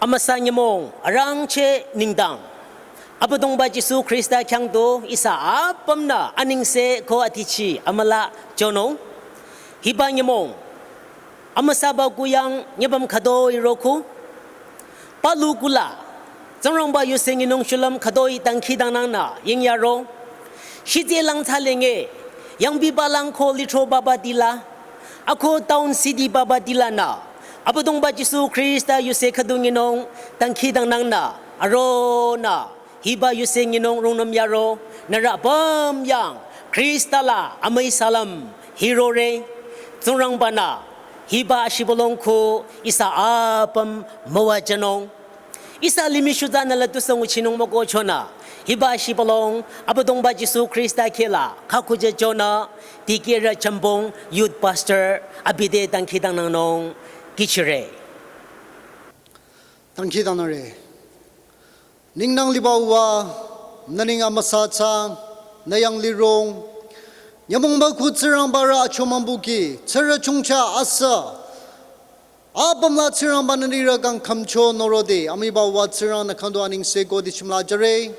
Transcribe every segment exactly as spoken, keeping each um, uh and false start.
Amüsa nyümong arangcheh nengdang, Abüdongba Jisu Khrista khyang du ihsa apümnü anengse ko adhichi amüla jünung. Hiba nyümong amüsaba kuyang nyübüm khütoi roko, palu kula Tsingrangba yuse nyinung shulüm khütoi dangkhidangnangnü yingyaro. Shitse lang thsalenge, yangbiba lang ko lithro babati la, ako town city babati lanü Abüdongba Jisu Khrista yuse khüdu nyinung dangkhidangnangnü aronü hiba yuse nyinung rungnüm yaro. Nührü apüm yang Khrista la amüi salam hirore. Tsingrangba-nü hiba shibülung khu ihsa apüm müwajünung. Ihsa limih shutsanü la tusü nguchinung mükohchonü, hiba shibülung Abüdongba Jisu Khrista khehla khakujüchonü, dikehrü Chambong Youth Pastor abi te dangkhidangnangnung kihchire. Dangkhidangnangre. Ninglang liba Uwa, nü neng amüsa thsa, nü yang lirong. Nyümong müku Tsingrangba rü achomang buki, tsürü chongcha asü apüm la Tsingrangba-nü nührü kang khümcho norode, amüiba Uwa Tsingrang nü khyang du anengse ko adhichi müla jüre.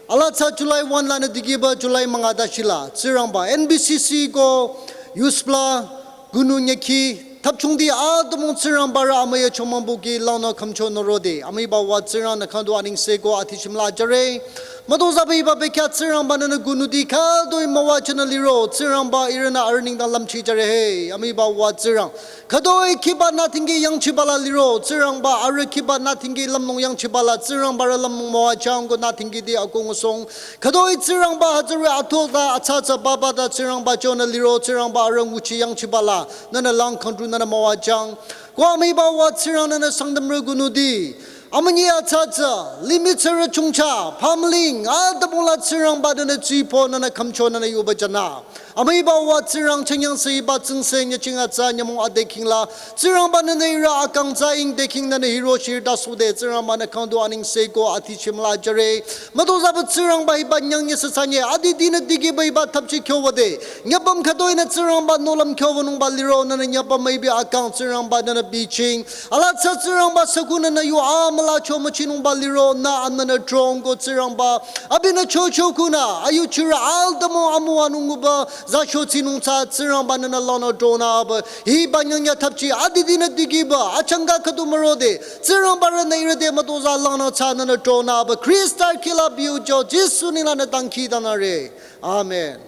Ala thsa July one lanü dikehba July münga tashi la Tsingrangba N B C C ko youth pla kunu nyükhi thapchungdi atümung Tsingrangba rü amüi achomang buki langnü khümcho norode, amüiba Uwa Tsingrang nü khyang du anengse ko adhichi müla jüre. Mütozahba hiba bekhyah Tsingrangba-nü nü kunuti khütoi müwajünü liro, Tsingrangba ihrünü arüh nengdang lümchi jüre he, amüiba Uwa Tsingrang. Khütoi khiba nü dikeh yangchiba la liro, Tsingrangba arüh khiba nü dikeh lümlong yangchiba la, Tsingrangba rü lümlong müwajüng ko nü dikehti akoh ngusohng. Khütoi Tsingrangba hütsürü atho ta atsa tsa baba ta Tsingrangba chonü liro, Tsingrangba arüh nguchi yangchiba la, nünü lang khangdru nünü müwajüng. Ko amüiba Uwa Tsingrang nünü Sangtamrü kunuti amünyi atsa tsa, limih tsürü chongcha, pamling, atümung la Tsingrangba nünü tsipo nünü khümcho nünü yuba jünü. Amüiba Uwa Tsingrang chengyang se hiba tsingse nyüching atsa nyümong ade khingla, Tsingrangba-nü nührü akang tsa ying de khing nünü hiro shirta sode, Tsingrangba nü khyang du anengse ko adhichi müla jüre. Mütozahba Tsingrangba hiba nyang nyisü thsanye, adidinü dikehba hiba thapchi kyo wüde, nyübüm khütoinü Tsingrangba nohlüm kyo wünungba liro, nünü nyübüm müipi akang Tsingrangba nünü bichieng. Ala thsa Tsingrangba sükhu nünü yu amüla cho müchinungba liro, nü anünü trong ko Tsingrangba, abinü chocho kunü ayuchirü atümung amüwanung nguba za shotsinung thsa Tsingrangba nünü langnü tronü ba, hiba nyang ya thapchi adidinü dikehba achangka khüdu mürode, Tsingrangba rü nü ihrü te mütozah langnü thsa nünü tronü ba, Khrista khehla biu jo Jisu neng lanü dangkhidangnangre. Amen.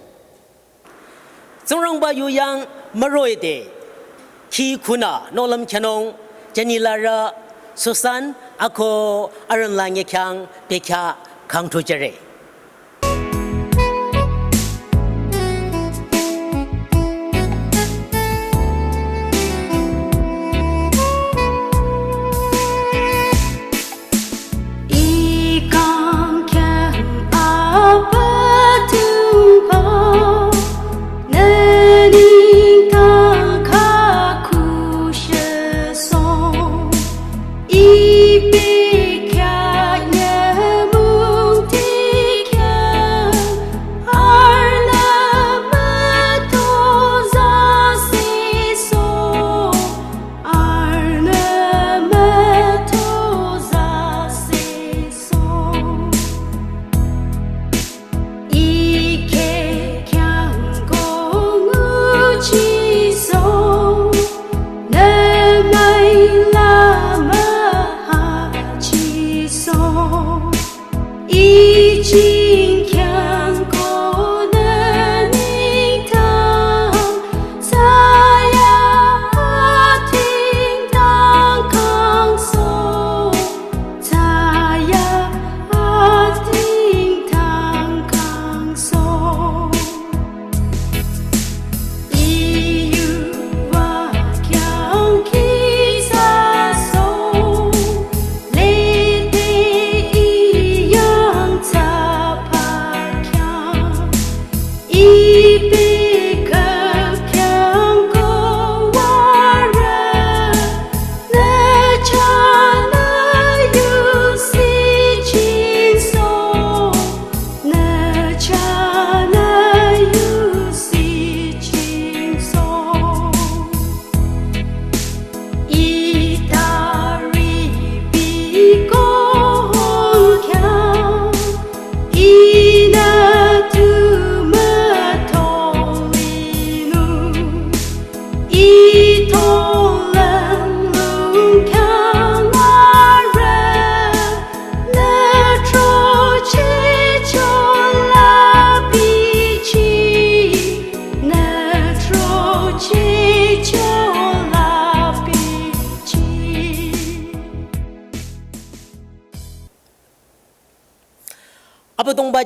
Tsingrangba yu yang müroide, khi khunü nohlüm khyünung, jünirü Susan ako arüh la nge khyang bekhyah khangthu jüre. I kang khyang Abüdongba, nü neng ta khaku shüsoh. I bekhyah nyümong ti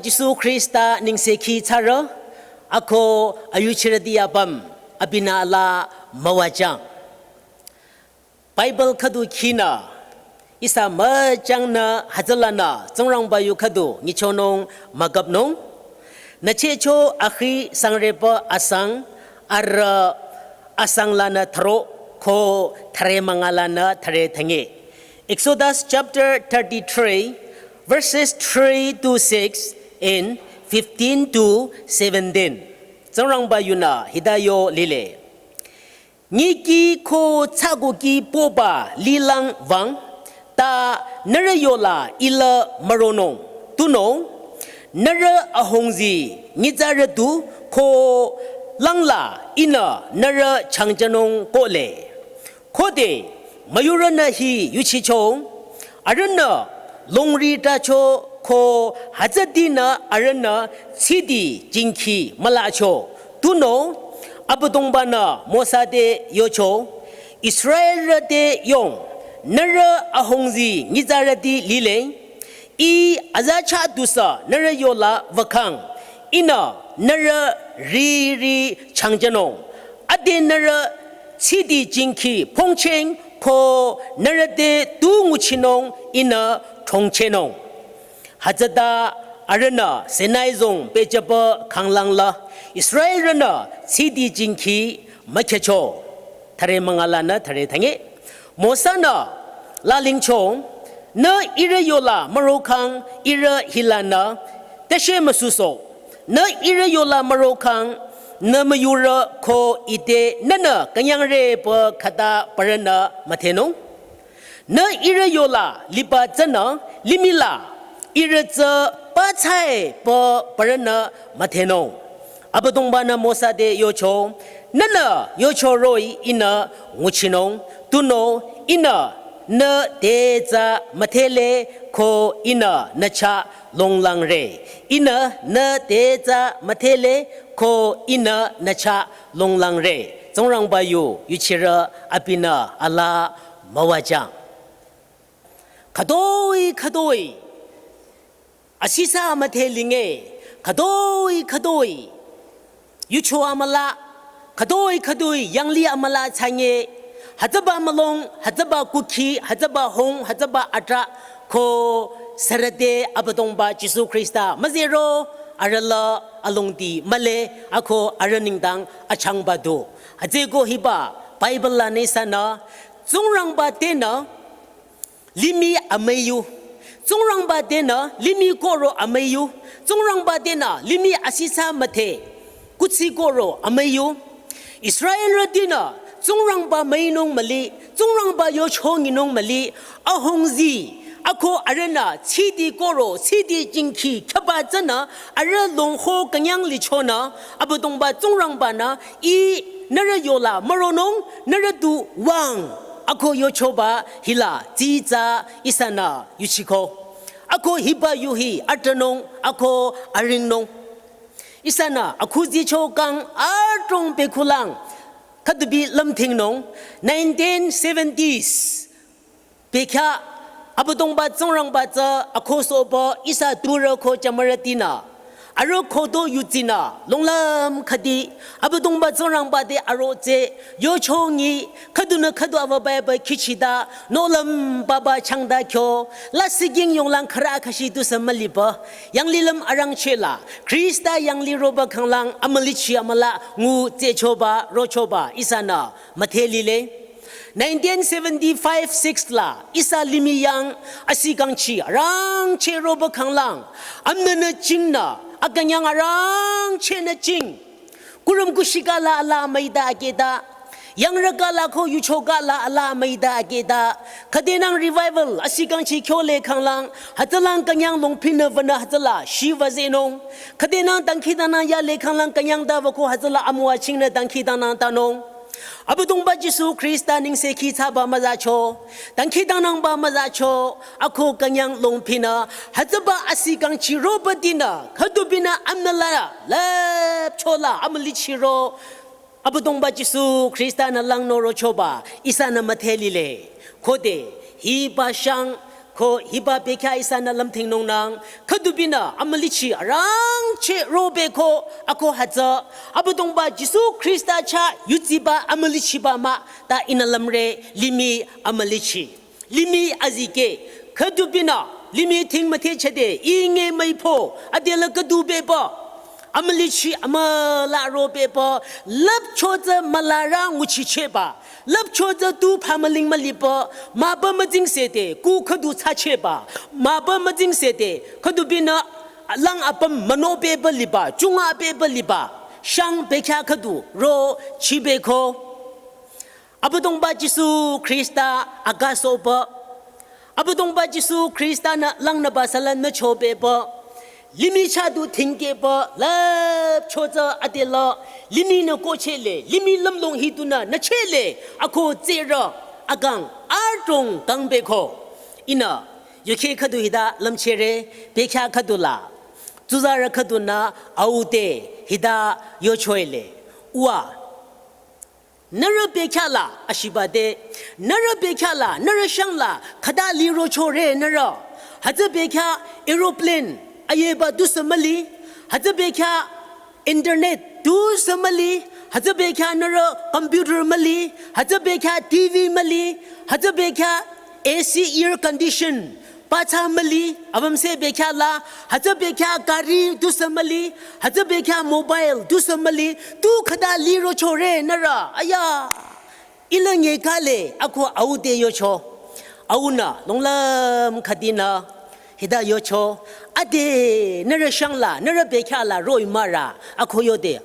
Jisu Khrista nengsekhi thsarü, ako ayuchirüti apüm, abinü alaa müwajüng. Bible khüdu khinü, ihsa müchangnü hütsülanü, Tsingrangba yu khüdu nyichonung müküpnung. Nüchehcho akhi sangrepü asang, arüh asang lanü thüro, ko thüre münga lanü thüre thünye. Exodus chapter thirty-three, verses three to six and fifteen to seventeen. Tsingrangba yunü hita yo lile. Nyiki ko tsükoki poba lilang wüng, ta nührü yola ila müronung, tunüo, nührü ahongzi nyitsarü du ko langla ihnü nührü changjünung kohle. Khode müyurünü hi yuchicho, arühnü longri tacho ko hütsütinü arühnü tsidi jingkhi mülacho. Tunüo, Abüdongba-nü Mosa te yocho, Israelrü te yong, nührü ahongzi nyitsarüti lile, ih azacha dusü nührü yola wükhang, ihnü nührü riri changjünung. Ade nührü tsidi jingkhi pongcheng ko nührü te tu nguchinung ihnü thongchehnung. Hütsüta arühnü Sinai zong pehjüpü khanglangla Israelrünü tsidi jingkhi mükhehcho. Thüre münga lanü thüre thünye. Mosa-nü lalingcho, nü ihrü yola mürokhang ihrü hilanü teshe müsuso. Nü ihrü yola mürokhang nü müyurü ko ite nünü künyangrepü khüta parünü müdhenung. Nü ihrü yola liba tsünü limihla ihrü tsü pathsaepü parünü müdhenung. Abüdongba-nü Mosa te yocho, nünü yocho roh-i ihnü nguchinung, tunüo ihnü nü te tsü müdhele ko ihnü nü chah longlangre. Ihnü nü te tsü müdhele ko ihnü nü chah longlangre. Tsingrangba yu yuchirü abinü alaa müwajüng. Khütoi khütoi asisa müdhe linge, khütoi khütoi yucho amüla, khütoi khütoi yangli amüla thsanye, hütsüba mülung, hütsüba kukhi, hütsüba hung, hütsüba atrah ko sürüte Abüdongba Jisu Khrista müzehro, arüh la alongdi mühle, ako arüh nengdang achangba du. Hütsüeko hiba Bible lanü ihsanü, Tsingrangba tenü limih amüiyu. Tsingrangba tenü limih kohro amüiyu. Tsingrangba tenü limih asisa müdhe kuthsi kohro amüiyu. Israelrütinü Tsingrangba müinung müli, Tsingrangba yocho nyinung müli, ahongzi, ako arühnü tsidi kohro, tsidi jingkhi khüba tsünü, arüh longho künyang lichonü, Abüdongba Tsingrangba-nü, ih nührü yola müronung, nührü du wüng, ako yochoba hila tsitsa ihsanü yuchiko. Ako hiba yu hi atrünung, ako aringnung. Ihsanü akhuzicho kang adrong bekhulang, khüdubi lümthingnung, nineteen seventies bekhyah Abüdongba Tsingrangba tsü akhosohba ihsa turü ko jümürütinü, arüh khodü yudsinü longlüm khüdi Abüdongba Tsingrangba te arotsü yocho nyi, khüdunü khüdu ava Bible khichita nohlüm papa changta kyo, lasih king yonglang khürü khashi tusü müliba, yanglilüm arangcheh la Khrista yangli roba khanglang amülichi amüla ngutsehchoba rochoba ihsanü müdhe lile. Nineteen seventy-five six la ihsa limih yang asikangchi arangcheh roba khanglang, amnünü chingnü, akünyang arangchehnü ching, kurüm kushika la ala müita aketa, yangrüka la ko yuchoka la ala müita aketa, khüdenang revival asikangchi kyole khanglang, hütsülang künyang longphinü wünü hütsüla shiva zehnung, khüdenang dangkhidangnang yale khanglang künyang ta wüko hütsüla amüwa chingnü dangkhidangnang tanung. Abüdongba Jisu Khrista nengsekhi thsaba müzacho, dangkhidangnangba müzacho, ako künyang longphinü, hütsüba asikangchi robatinü, khüdubinü amnüla, lüpchola, amülichiro, Abüdongba Jisu Khrista-nü langnü rochoba, ihsanü müdhe lile. Khode, hiba shang, Ko hiba bekhyah ihsanü lümthingnungnang, khüdubinü amülichi arangcheh robe ko, ako hütsü, Abüdongba Jisu Khrista chah yutsiba amülichiba mah, ta ihnü lümre limih amülichi. Limih azikeh, khüdubinü, limih thing müthehchade, inge müipo, adela khüdubeba. Amülichi amüla robeba, lüpcho tsü mülarü nguchichehba, lüpcho tsü tu phamüling müliba, mahba müzingsede, ku khüdu thsachehba, mahba müzingsede, khüdubinü lang apüm münobeba liba, chunga beba liba, shang bekhyah khüdu, ro chibe ko. Abüdongba Jisu Khrista agasoba. Abüdongba Jisu Khrista-nü langnüba salanü chobeba. Limih chah du thingkehba lüpcho tsü adela. Limih nü kohchehle, limih lümlong hi dunü nüchehle, ako tsürü, akang, adrong kangbe ko. Ihnü, yukheh khüdu hita lümchehre, bekhyah khüdu la. Tsuzarü khüdunü, au te, hita yochoehle. Uwa. Nührü bekhyah la, ashiba te, nührü bekhyah la, nührü shang la, khüta lirochore nührü. Hütsü bekhyah aeroplane, ayeba dusü müli, hütsü bekhyah internet, dusü müli, hütsü bekhyah nührü computer müli, hütsü bekhyah T V müli, hütsü bekhyah A C air condition, pathsa müli, abümse bekhyah la, hütsü bekhyah gari dusü müli, hütsü bekhyah mobile dusü müli, tu khüta lirochore nührü, aya. Ihlü nge kale, ako au te yocho. Aunü, longlüm khüdinü, hita yocho. Ade, nührü shang la, nührü bekhyah la, roh-i mürü, ako yode.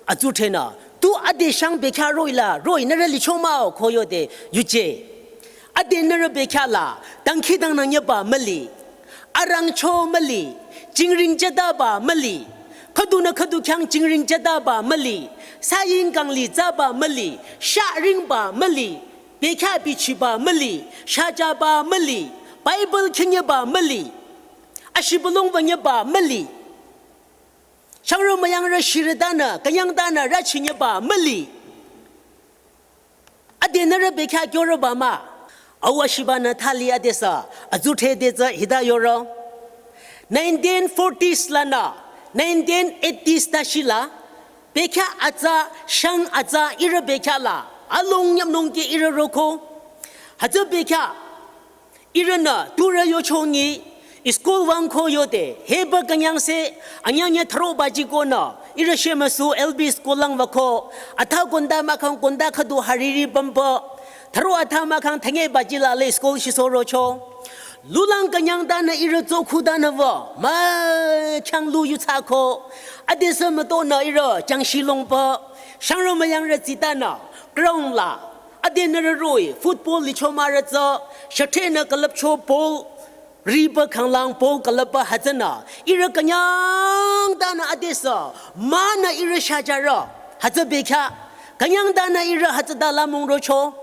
Atsudhrenü, tu ade shang bekhyah roh-i la, roh-i nührü licho mah-o ko yode, yuje. Ade nührü bekhyah la, dangkhidangnang yaba müli. Arangcho müli, jingring jüdaba müli. Khüdunü khüdu khyang jingring jüdaba müli. Saying kangli tsaba müli, sharingba müli. Bekhyah bichiba müli, shajaba müli. Bible khingyaba müli. Ashibülung banyaba müli. Shangrü müyangrü shirütanü, künyangtanü rüchinyeba müli. Ade nührü bekhyah kyoreba mah. Au ashibanü thali adesü, atsudhre te tsü hita yoro. Nineteen forties lanü, nineteen eighties tashi la, bekhyah atsa, shang atsa, ihrü bekhyah la, along nyamnung ke ihrü roko. Hütsü bekhyah, ihrünü, turü yochongi, school wüng ko yode, heba künyangse, anyangnya thüro baji konü, ihrü shemüsu L P school lang wüko, atha konda mahkhang konda khüdu hariri bambo, thüro atha mahkhang thünye baji la le school shisorocho. Lulang künyangtanü ihrü tsokhutanü wü, mükhyang lu yutsako, adesü mütonü ihrü jangshilongbo, shangrü müyangrü tsitanü, ground la, ade nührü roh-i, football licho mürü tsü, shüthenü külüpcho ball, riba khanglang ball külüpba hütsünü, ihrü künyangtanü adesü, mahnü ihrü shajarü, hütsü bekhyah, künyangtanü ihrü hütsüta la mungrocho.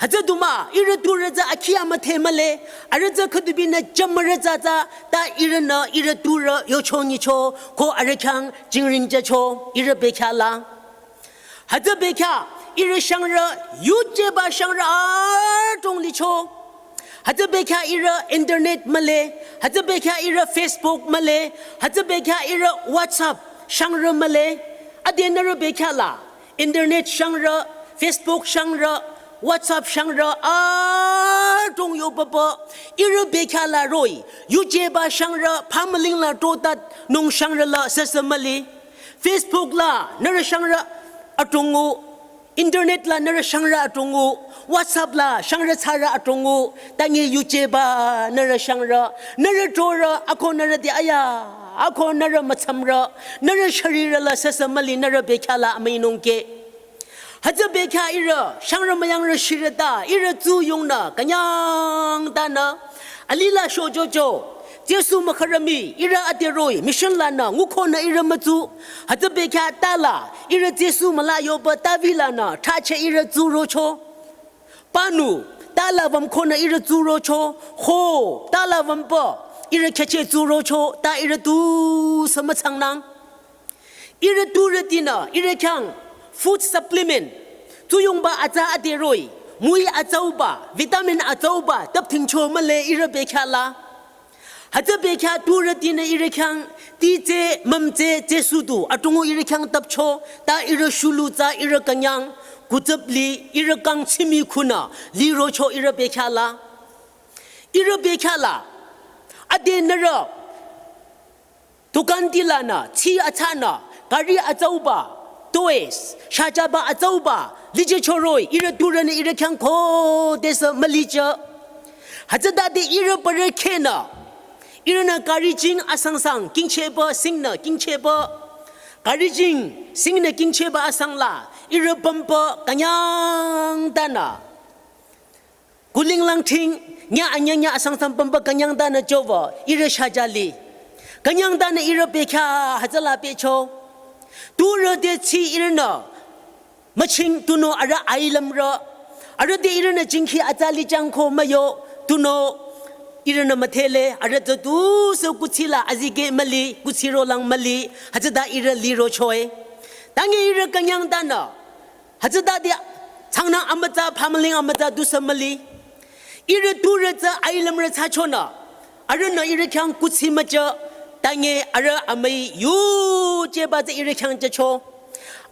Hütsü du mah, ihrü turü tsü akhi amüdhe mühle, arüh tsü khüdubinü jümürü tsü tsü, ta ihrünü ihrü turü yochongicho, ko arüh khyang jingring jücho, ihrü bekhyah la. Hütsü bekhyah, ihrü shangrü, yujeba shangrü adrong licho. Hütsü bekhyah ihrü internet mühle, hütsü bekhyah ihrü Facebook mühle, hütsü bekhyah ihrü WhatsApp shangrü mühle. Ade nührü bekhyah la, internet shangrü, Facebook shangrü, WhatsApp shangrü, adrong yobaba, ihrü bekhyah la roh-i, yujeba shangrü, phamüling la trotat nung shangrü la süsü müli. Facebook la nührü shangrü adrongnü, internet la nührü shangrü adrongnü, WhatsApp la shangrü tsarü adrongnü, tangi yujeba nührü shangrü, nührü trorü, ako nührü te aya, ako nührü mütsamrü, nührü sharirü la süsü müli nührü bekhyah la amüinung ke. Hütsü bekhyah ihrü, shangrü müyangrü shirüta, ihrü tsuyongnü, künyangtanü, alila shojojo, Jisu mükhürümi, ihrü ade roh-i, mission lanü, ngukonü ihrü mütsu, hütsü bekhyah tala, ihrü Jisu müla yoba tavi lanü, thrache ihrü tsurocho. Panu, tala wümkonü ihrü tsurocho, ho, tala wümba, ihrü kheche tsurocho, ta ihrü tusü mütsangnang. Ihrü turütinü, ihrü khyang, food supplement, tsuyongba atsa ade roh-i, Mui atsauba, vitamin atsauba, tap thingcho male ihrü bekhyah la. Hütsü bekhyah turütinü ihrü khyang, ti tse, müm tse, tse sudu, atungu ihrü khyang tapcho, ta ihrü shulu tsa ihrü künyang, kutsüp li, ihrü kang chimi khunü, lirocho ihrü bekhyah la. Ihrü bekhyah la. Ade nührü, dukan tilanü, chi atsanü, gari atsauba, toys, shajaba atsauba, lichehcho roh-i, ihrü turünü ihrü khyang khodesü mülicheh. Hütsütade ihrü parü khenü, ihrünü gari jing asangsang, kingchehba, singnü, kingchehba, gari jing, singnü, kingchehba asang la, ihrü pümba, künyang tanü. Kuling lang ting, nya anya nya asang sang pümba künyang tanü jova, ihrü shajali. Künyang tanü ihrü bekhyah hütsüla pehcho. Turü te chi ihrünü, müching tunüo arüh ailümrü. Arüh te ihrünü jingkhi atsali jangko müyo, tunüo ihrünü müdhele, arüh tsü tusü kuthsi la azikeh müli, kuthsi rolang müli, hütsüta ihrü lirochoe. Tange ihrü künyang tanü, hütsütade, tsangnang amütsa, pamaling amütsa, tusü müli. Ihrü turü tsü, ailümrü tsü chonü. Arühnü ihrü khyang kuthsi müjü, tange arüh amüi yujeba tsü ihrü khyang jücho.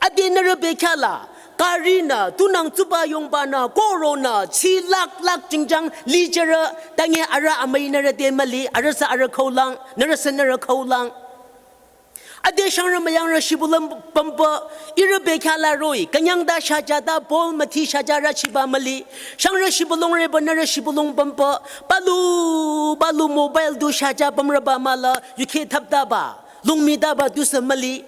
Ade nührü bekhyah la, gari nü, tunang tsuba yongbanü, koronü, chi lakh lakh jingjang, lijürü, tange arüh amüi nührü te müli, arüh sü arüh khaulang, nührü sü nührü khaulang. Ade shangrü müyangrü shibülung pümba, ihrü bekhyah la roh-i, künyang ta shaja ta ball müthi shaja rü chiba müli, shangrü shibülung reba nührü shibülung pümba, palu, palu mobile du shaja pümrüba mah la, yukheh thaptaba, lungmitaba tusü müli.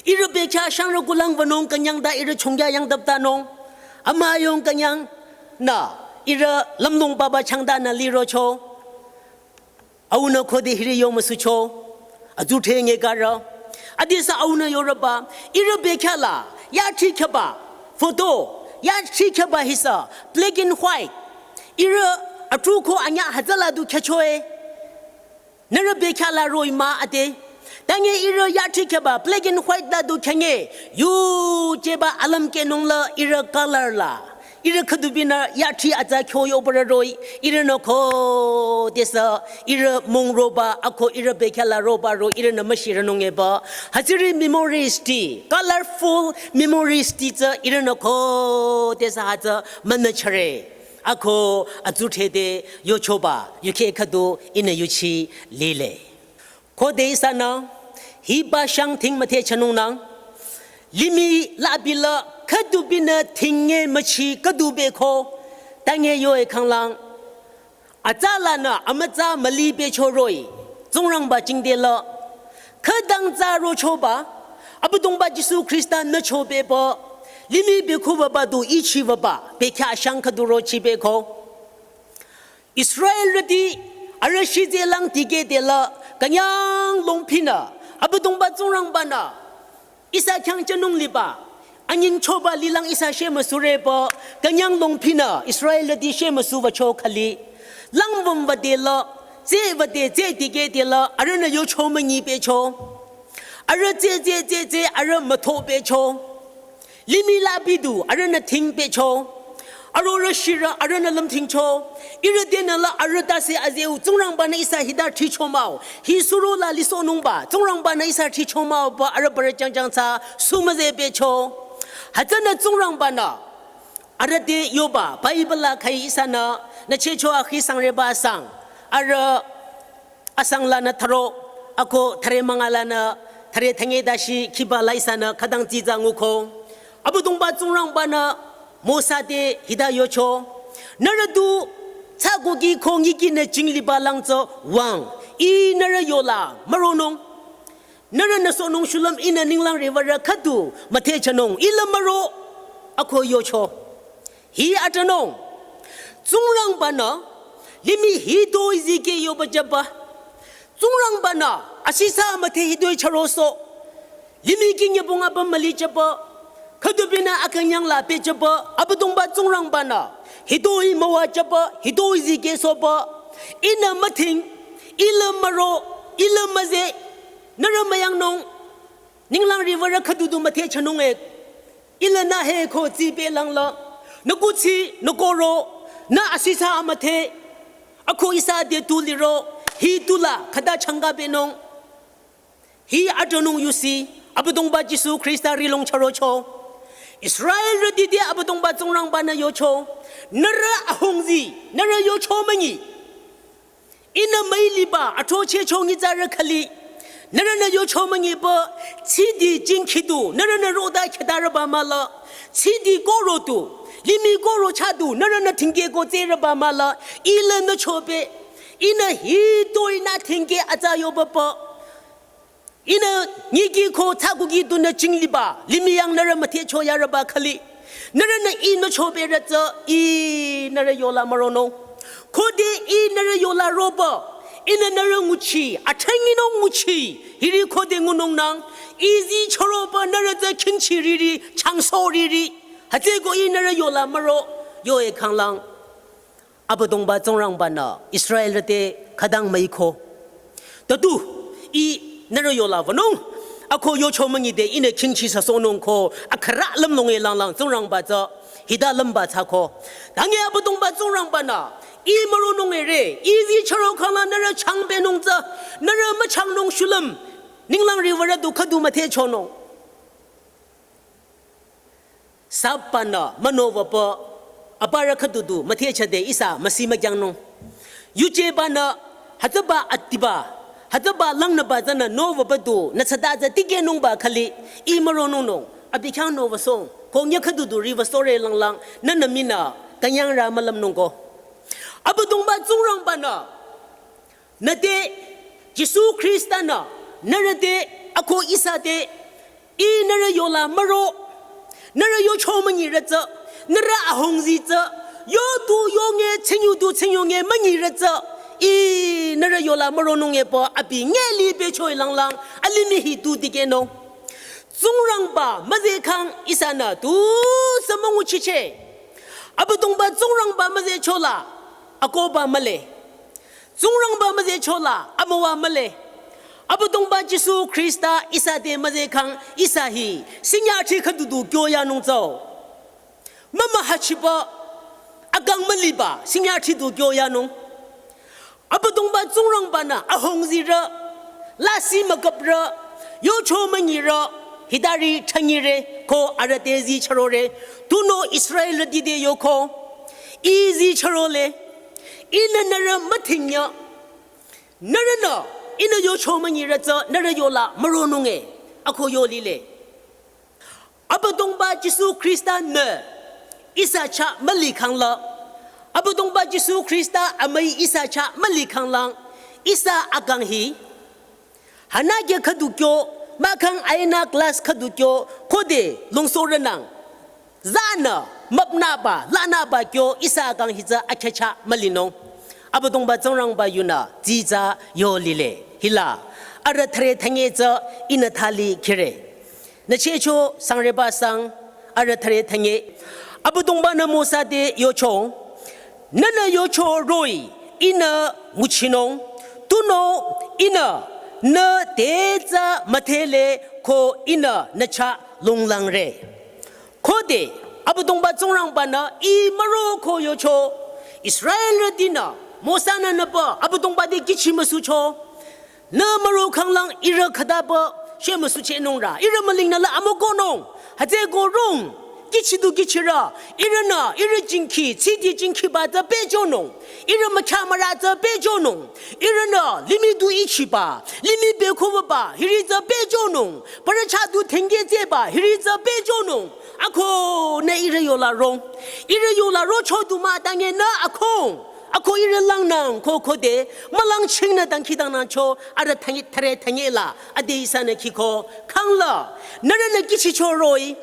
Ihrü bekhyah shangrü kulang wünung künyang ta ihrü chongya yangtaptanung, amüyong künyang nü, ihrü lümlong papa changtanü lirocho. Aunü khode hiri yo müsucho, atsudhre nge karü. Adesü aunü yorüba, ihrü bekhyah la, yathri khyaba, photo, yathri khyaba hisü, black and white. Ihrü atru ko anya hütsüla du khyüchoe. Nührü bekhyah la roh-i mah ade. Tange ihrü yathri khyaba, black and white la du khyünge, yujeba alümkehnung la ihrü color la. Ihrü khüdubinü yathri atsa kyo yobarü roh-i, ihrünü khodesü, ihrü mung roba, ako ihrü bekhyah la roba roh-i, ihrünü müshirünung eba. Hütsüri memories ti, colorful memories ti tsü ihrünü khodesü hütsü münüchare. Ako atsudhre te yochoba, yukheh khüdu ihnü yuchi lile. Khode ihsanü, hiba shang ting müthehchanungnang, limih la bila khüdubinü tinge müchi khüdu beko, tange yoe khanglang, atsalanü amütsa müli becho roh-i, Tsingrangba jingte la, khütang tsa rochoba, Abüdongba Jisu Khrista nücho beba, limih bekhu baba du ichi baba, bekhyah shang khüdu rochi beko. Israelrüti arüh shitse lang dikehde la künyang longphinü, Abüdongba Tsingrangbanü ihsa khyang jünung liba, anyingchoba lilang ihsa shemüsureba, künyang longphinü Israelrüti shemüsubacho khali, lang wümwüde la, tsewüde tse dikehde la, arühnü yocho münyi becho. Arüh tse tse tse tse arüh mütho becho. Limih la bidu, arühnü ting becho. Arorüh shirü, arühnü lümtingcho. Ihrü tenü la arüh tase azeu, Tsingrangbanü ihsa hita thricho mah-o. Hi suro la lisohnungba, Tsingrangbanü ihsa thricho mah-o ba arüh parü jangjang tsü sumüze becho. Hütsünü Tsingrangbanü arüh te yoba, Bible la khai ihsanü, nü checho akhi sangreba sang. Arüh asang lanü tharo, ako thare münga lanü, thare thange dashi khiba la ihsanü khütang tsitsa nguko. Abüdongba Tsingrangbanü Mosa te hita yocho. Nührü du, tsü koki ko nyikinü jingliba lang tsü wüng. Ih nührü yola, müronung. Nührünü sohnung shulüm ihnü ninglang riwürü khüdu, müthehchanung, ih la müro, ako yocho. Hi atranung. Tsingrangbanü, limih hitoi zikeh yoba jüba. Tsingrangbanü, asisa müthe hitoi charoso. Limih kinyebong apüm müli jüba. Khüdubinü akünyang la pehjüba. Abüdongba Tsingrangbanü, hitoi müwajüba, hitoi zikehsohba. Ihnü müthing, ih la müro, ih la müze, nührü müyangnung, ninglang riwürü khüdu du müthehchanung e. Ih lanü he ko tsipe langla. Nü kuthsi, nü koro, nü asisa amüdhe, ako ihsa te tu liro, hi tula khüta changkabenung. Hi adrünung yusi, Abüdongba Jisu Khrista rihlong chürocho. Israelrüti te Abüdongba Tsingrangba-nü yocho, nührü ahungzi, nührü yucho münyi. Ihnü müiliba athrochehcho nyitsarü khüli, nührünü yucho münyipü, tsidi jingkhi du nührünü roda khetarüba mahla, tsidi koro du, limih koro chah du nührünü thingkeh ko tserüba mahla, ih la nü chobe, ihnü hitoi nü thingkeh atsa yobapü, ihnü nyiki ko tsakuki dunü jingliba, limih yang nührü müthehcho yarüba khüli, nührünü ih nü choberü tsü, ih nührü yola müronung. Khode ih nührü yola ropü, ihnü nührü nguchi, athenginung nguchi, hiri khode ngunungnang, ih zi chüropü nührü tsü khingchi riri, changso riri, hütsüko ih nührü yola müro, yo-e khanglang. Abüdongba Tsingrangba-nü Israelrü te khütang müiko. Tatu, ih nührü yola wünung, ako yucho münyide ihnü khingchi süsohnung ko, akhürü lümlong-e langlang Tsingrangba tsü, hita lümba thsako. Tangi Abüdongba Tsingrangba-nü, ih müronung-e re, ih zi chüro khangla nührü changbenung tsü, nührü müchangnung shulüm, ninglang riwürü du khüdu müthehchonung. Sapa-nü münowüpü, aparü khüdu du müthehchade ihsa müsi mükyangnung. Yujeba-nü, hütsüba atiba, hütsüba langnüba tsünü nowüpü du nü tsüta tsü tikehnungba khüli, ih müronungnung, abi khyang nowüsong, ko nyü khüdu du riwüsohre langlang, nünü minü, künyangrü mülümnung ko. Abüdongba Tsingrangba-nü, nü te, Jisu Khrista-nü, nührü te, ako ihsa te, ih nührü yola müro, nührü yucho münyirü tsü, nührü ahungzi tsü, yo du yonge, tsinyu du tsinyunge münyirü tsü, ih nührü yola müronung-e pü, abi nge li pehcho-i langlang, alimih hi tu tikehnung. Tsingrangba müzeh khang ihsanü tusü münguchicheh. Abüdongba Tsingrangba müzehchola, akohba mühle. Tsingrangba müzehchola, amüwa mühle. Abüdongba Jisu Khrista ihsa te müzeh khang ihsa hi, sinyahthi khüdu du kyoyanung tsüo. Mümühachipü, akang müliba, sinyahthi du kyoyanung. Abüdongba Tsingrangba-nü, ahungzirü, lasih müküprü, yucho münyirü, hitari thanyire, ko arüh te zi chürore, tunüo Israelrüti te yoko, ih zi chürole, ihnü nührü müthinyü, nührünü, ihnü yucho münyirü tsü, nührü yola müronung-e, ako yo lile. Abüdongba Jisu Khrista-nü ihsa chah müli khangla. Abüdongba Jisu Khrista amüi ihsa chah müli khanglang. Ihsa akang hi. Hanage khüdu kyo, mahkhang aina class khüdu kyo, khode longsorünang. Zanü, müpnüba, lanüba kyo, ihsa akang hi tsü akheh chah mülinung. Abüdongba Tsingrangba yunü, zi tsü yo lile. Hila, arüh thüre thanye tsü, ihnü thali khire. Nü chehcho sangreba sang, arüh thüre thanye. Abüdongba-nü Mosa te yocho. Nühnü yucho roh-i, ihnü nguchinung. Tunüo, ihnü, nü te tsü müdhele ko ihnü nü chah longlangre. Khode, Abüdongba Tsingrangba-nü, ih müro ko yocho. Israelrütinü, Mosa-nü nüpü, Abüdongba te kihchi müsucho. Nü müro khanglang ihrü khütapü, shemüsuchehnung rü, ihrü mülingnü la amükohnung, hütsüko rung, kihchi du kihchirü, ihrünü, ihrü jingkhi, tsidi jingkhiba tsü pehjünung, ihrü mükhyamürü tsü pehjünung, ihrünü, limih du ichiba, limih bekhuwaba, hiri tsü pehjünung, parü chah du thengkeh tseba, hiri tsü pehjünung, ako nü ihrü yola rung, ihrü yola rocho du mah tange nü akong. Ako ihrü langnang ko khode, mülang chingnü dangkhidangnangcho, arüh thanye, thüre thanye la, ade ihsanü khiko, khangla, nührünü kihchicho roh-i,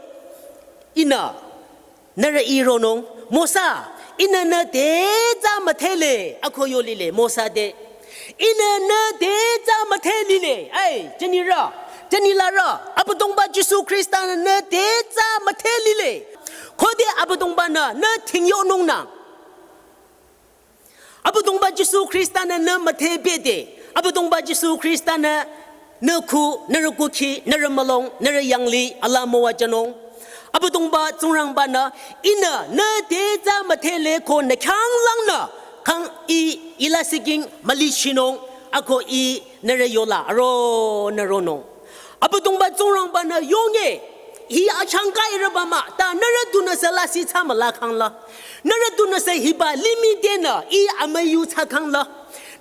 ihnü, nührü ih ronung, Mosa, ihnü nü te tsü müdhele, ako yo lile, Mosa te. Ihnü nü te tsü müdhe lile, ai, jünirü, jünilarü, Abüdongba Jisu Khrista-nü nü te tsü müdhe lile. Khode Abüdongba-nü, nü thingyonungnang. Abüdongba Jisu Khrista-nü nü müdhe bede. Abüdongba Jisu Khrista-nü nü khu, nührü kukhi, nührü mülung, nührü yanglih, ala müwajünung. Abüdongba Tsingrangba-nü, ihnü nü te tsü müdhele ko nü khyanglangnü, khang i, ila siking mülichinung, ako i nührü yola aro nü ronung. Abüdongba Tsingrangba-nü yonge, hi achangka irüba mah, ta nührü dunü sü lasih tsü mülakhangla. Nührü dunü sü hiba limih tenü, i amüyu tsü khangla.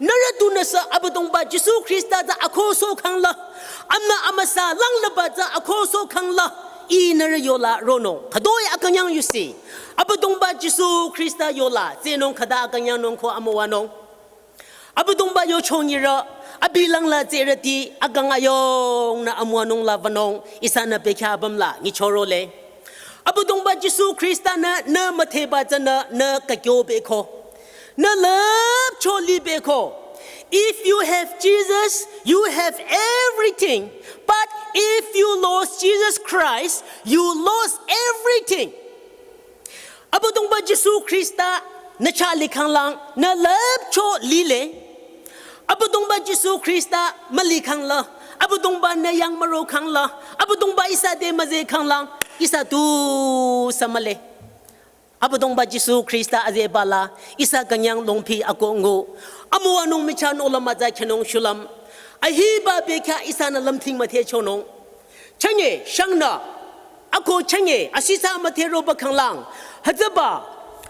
Nührü dunü sü Abüdongba Jisu Khrista tsü akohsoh khangla. Amnü amüsa langlaba tsü akohsoh khangla. I nührü yola ronung. Khütoi akünyang yusi. Abüdongba Jisu Khrista yola, tsehnung khüta akünyangnung ko amüwanung. Abüdongba yochong irü, abi langla tsehrüti, akang ayongnü amüwanung la wünung, ihsanü bekhyah apüm la, nyichorole. Abüdongba Jisu Khrista-nü, nü müdheba tsünü, nü kakyo beko. Nü lüpcho li beko. If you have Jesus, you have everything. But if you lost Jesus Christ, you lost everything. Abüdongba Jisu Khrista nü chah likhanglang, nü lüpcho lile. Abüdongba Jisu Khrista mülikhangla. Abüdongba nü yang mürokhangla. Abüdongba ihsa te müzehkhanglang, ihsa tu sü mühle. Abüdongba Jisu Khrista azehba la, ihsa künyang longpi akoh ngu. Amüwanung michah nohlüm mütsa khyünung shulüm. Ahiba bekhyah ihsanü lümthing müdhechonung. Chünye, shangnü. Ako chünye, asisa müdheroba khanglang. Hütsüba,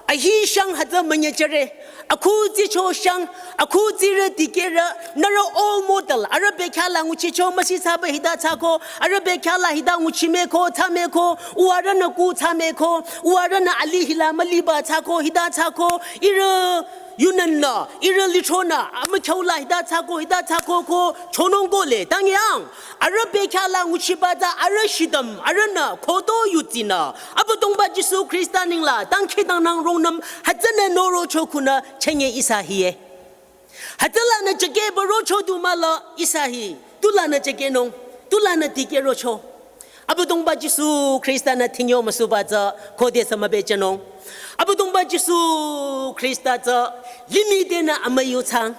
ahi shang hütsü münyechere. Akhu tsicho shang, akhu tsirü dikehrü, nührü all model, arüh bekhyah la nguchicho müsisaba hita thsako, arüh bekhyah la hita nguchimeko, thsameko, uwarünü ku thsameko, uwarünü alih hila müliba thsako, hita thsako, ihrü yunünnü, ihrü lithronü, amükhyaula hita thsako, hita thsako ko, chonung kole, tangyang. Arüh bekhyah la nguchiba tsü arüh shidüm, arühnü, khoto yutsinü. Abüdongba Jisu Khrista ningla, tangkhidangnang rongnüm, hütsünü norocho khunü, chünye ihsa hiye. Hütsülanü chakeba rocho du mühle, ihsa hi. Tulanü chakenung, tulanü dikehrocho. Abüdongba Jisu Khrista-nü thingyo müsuba tsü, khode sü mübechanung. Abüdongba Jisu Khrista tsü, limih tenü amüyu thsang.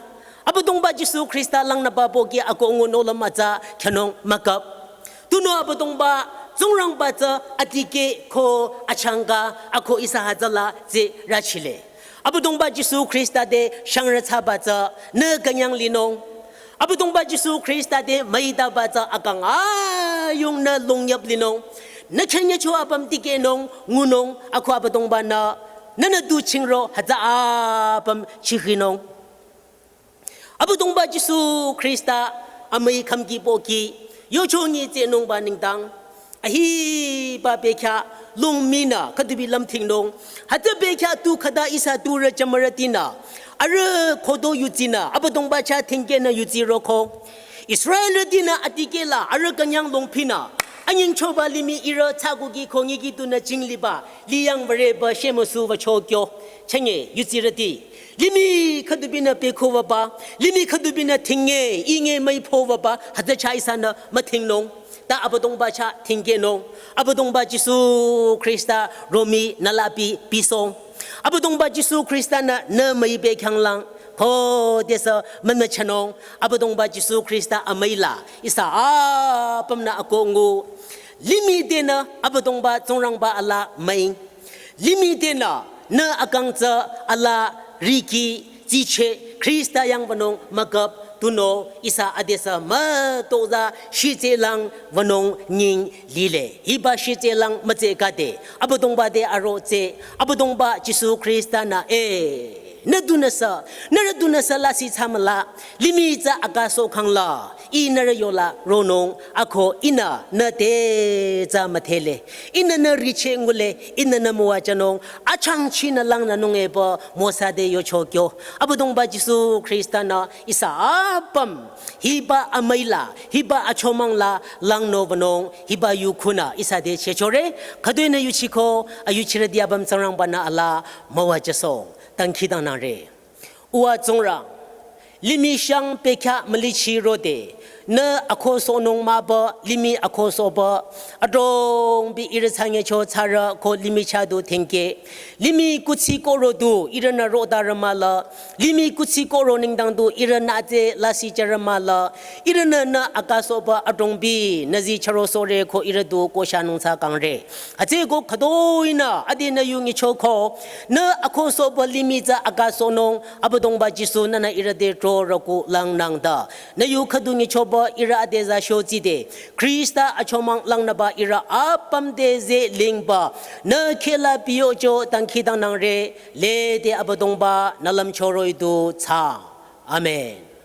Abüdongba Jisu Khrista langnüba pohki akoh ngu nohlüm mütsa khyünung müküp. Tunüo Abüdongba Tsingrangba tsü adikeh ko achangka ako ihsa hütsüla tsü rachile. Abüdongba Jisu Khrista te shangrü thsaba tsü nü künyang linung. Abüdongba Jisu Khrista te müitaba tsü akang ayongnü longyüp linung. Nü khenyecho apüm dikehnung, ngunung, ako Abüdongba-nü, nünü tu chingro hütsü apüm chigrinung. Abüdongba Jisu Khrista amüi khümki pohki, yochongi tsehnungba nengdang. Ahiba bekhyah longminü, khüdubi lümthingnung. Hütsü bekhyah tu khüta ihsa turü jümürütinü. Arüh khoto yutsinü, Abüdongba chah thingkehnü yutsiroko. Israelrütinü adikeh la, arüh künyang longpinü. Anyingchoba limih ihrü thsakuki khongiki tunü jingliba, liyang würeba shemüsu wücho kyo. Chünye, yutsirüti. Limih khüdubinü pekho wüba, limih khüdubinü thinge, inge müipho wüba, hütsü chah ihsanü müthingnung. Ta Abüdongba chah thingkehnung. Abüdongba Jisu Khrista romi nü lapi pisong. Abüdongba Jisu Khrista-nü nü müibe khyanglang. Khodesü mümüchanung. Abüdongba Jisu Khrista amüila. Ihsa apümnü akoh ngu. Limih tenü Abüdongba Tsingrangba ala müing. Limih tenü nü akang tsü ala riki tsiche Khrista yang wünung müküp tunüo ihsa adesü mütozah shitselang wünung nying lile. Hiba shitselang mütse khade. Abüdongba te aro tsü. Abüdongba Jisu Khrista-nü e. Nü dunüsü, nührü dunüsü lasih thsamüla, limih tsü akasoh khangla, ih nührü yola ronung, ako ihnü nü te tsü müdhele, ihnü nü riche ngule, ihnü nü müwajünung, achangchinü langnünung epü, Mosa te yocho kyo. Abüdongba Jisu Khrista-nü ihsa apüm, hiba amüila, hiba achomang la, langnü wünung, hiba yu khunü, ihsa te chechore, khüdunü yuchiko, ayuchirüti apüm Tsingrangba-nü ala, müwajüsoh. Dangkhidangnangre. Uwa Tsingrang, limih shang pekya mülichi rode, Nü akho sohnung mahba, limih akho sohba, adrongbi ihrü thsanyecho thsarü ko limih chah du thengke. Limih kuthsi kohro du ihrünü rotarü mahla, limih kuthsi kohro nengdang du ihrünü ate lasih jürü mahla, ihrünü nü akah sohba adrongbi nü zi chüro sohre ko ihrü du koshanung thsa kangre. Hütsüeko khütoinü ade nü yu nyichoko, nü akho sohba limih tsü akah sohnung, Abüdongba Jisu nünü ihrü te tro rüku langnang ta. Nü yu khüdu nyichoba ihrü ade za shotsi de, Khrista achomang langnüba ihrü apüm te ze lingba, nü khehla piyocho dangkhidangnangre, lede Abüdongba nü lümcho roh-i du thsa. Amen.